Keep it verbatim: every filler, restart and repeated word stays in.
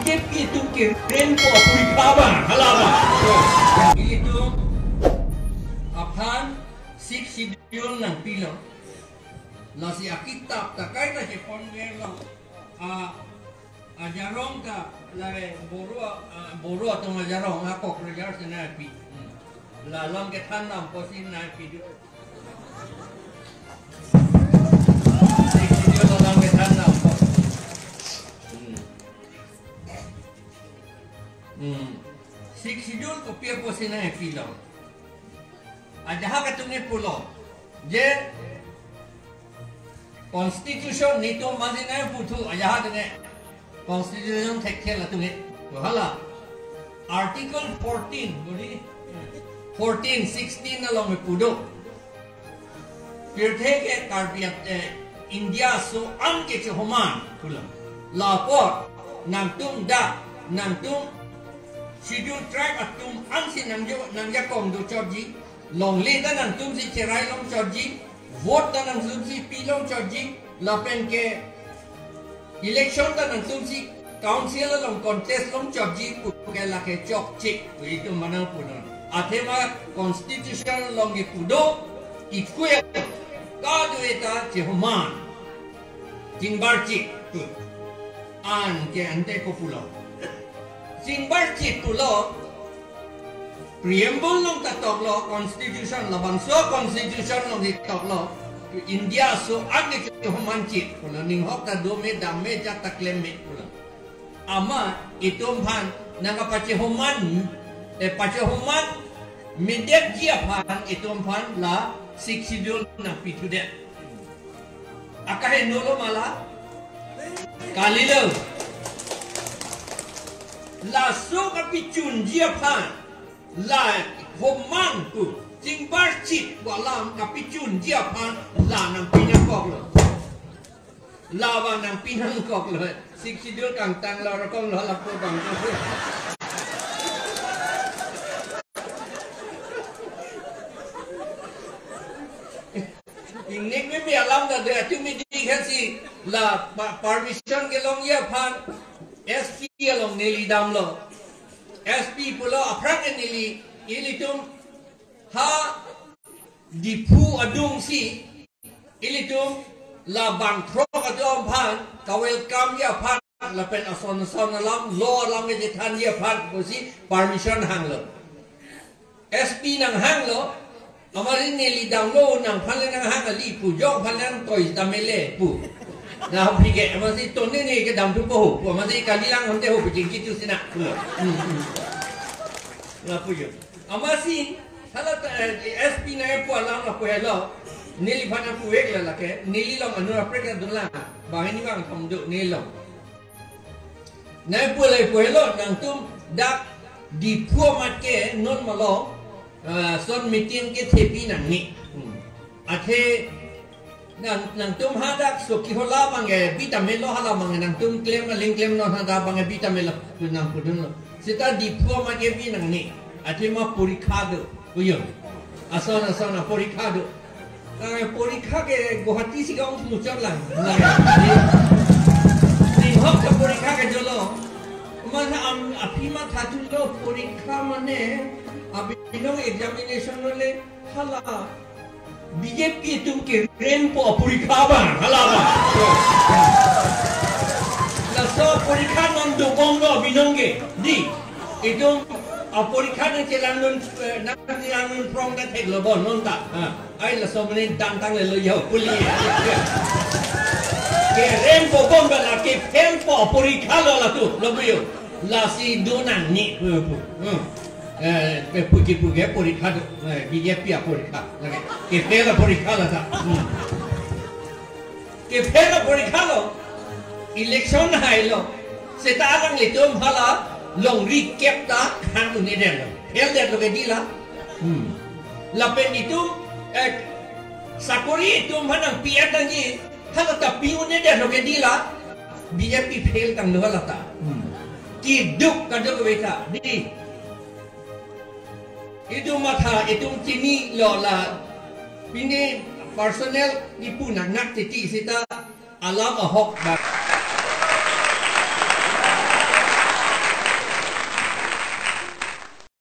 P atum kerengpo aporikha abang, hala abang. Ilitum aphan Sixth Schedule nangpilo. Lasi akitap ta kaita chepon gelo. A, ajarong ta lave Boro, a, Boro atum ajarong, a, Cockroach Jars nangpi. Hmm. La alam kethan nam apotsi nangpi do. Sixth Schedule alam kethan nam apot. Hmm. Hmm. Sixth Schedule kopi apotsi nangpilo? Ajahak atum ke pulo je constitution netum masi nangputhu, ajahak atum ke constitution thekthel atum ke. To hala Article fourteen, bodi fourteen, sixteen along me pu do. Pirthe ke Karbi at, eh, India aso an ke chehoman pulo. Lapot nangtum dak, nangtum Schedule Tribe atum ansi nangjo, nangjakong dochotji, longle ta nangtumsi cherai longchotji, vote ta nangtumsi pi longchotji, lapen ke election ta nangtumsi council along contest longchotji pu ke lake chokche, itum manang punon. Athema constitution along ke pu do, ikue kadu eta chehoman. Chingbarchit pu. Anke ante kopulo. Chingbarchit pulo, preamble along ta toklo, constitution labangso constitution along si toklo. India aso an ke chehomanchit pulo, ninghok ta dome, damme, jat ta klemme pulo. Amat itum aphan nangkapachehoman, eh, pachehoman medetji aphan itum aphan la Sixth Schedule nangpithudet. Akaheno lo ma la? Kalilo. Laso kapechunji aphan, la homan pu, chingbarchit pu alam kapechunji aphan la nangpi nangkoklo. La abang nangpi nangkoklo. Sixth Schedule kangtanglo, rokong lo lapu abang. Ingnik meme alam ta do, atum midi khansi la pa-, permission kelongji aphan S P along neli damlo. S P pulo, aphrang ke neli, ilitum ha Diphu adungsi ilitum la bangthrok atum aphan ka-welcomeji aphan lapen ason ason alam, law alam kechethanji aphan pusi permission hanglo. S P nanghanglo, amatsi neli damlo, nangphan le nanghang kali pu, jongphan le nangtoi tame le pu. Nangphi ke, amatsi tone ne kedam thupo ho pu, amatsi kalilang honte ho pu chingki thu sina pu. Hmm, hmm. Lapu jo. Amatsi, hala ta, eh, S P nangpu alam lapu helo. Neliphan nangpu-iklo lake, neli along anur aprek ta dolang. Banghini bangkethom do neli along. Nangpu le pu helo, nangtum dak Diphu amat ke non malom, eh, ason meeting kethepi nangne. Hmm. Athe nang, nangtum hadak Chokihola abang ke bi tame lo, hala abang ke nangtum klem aling klem non hadak abang ke bi tame lo, tu nangpudunlo. Seta Diphu amat ke bi nangne. Athema porikha do. Uyo. Ason ason aporikha do. Eh, porikha ke Guwahati si kaung muchot lang. Ninghok ta porikha ke dolo. Mane am, aphi mathathulo porikha mane abinong examination le hala B J P atum kerengpo aporikha abang, hala abang. Laso aporikha non dobomlo abinong ke. Dei, itum aporikha nangchelang dun, eh, nangchelang dun prong ta theklo bo non ta. Ha. Ai laso mane dantang le lo yo puli. Kerengpo bom ba la kefailpo aporikha lo latum, lo bu yo. Lasi do nangne pu, pu. Hmm. Eh, pe pu kipu ke porikha do. Eh, B J P aporikha. Lake. Kefail aporikha la ta. Hmm. Kefail aporikha lo. Election hailo. Seta alanglitum hala longri kep ta khang un-edetlo. Fail detlo ke dei la. Hmm. Lapen itum, eh, sakori itum aphan nangpi-et nangji. Hala ta pi un-edetlo ke dei la. B J P fail tanglo hala ta. Hmm. Keduk kaduk ave ta. Dei. Itum matha, itum chinilo la. Pini personal ipu nangnak titi seta alam ahok ba.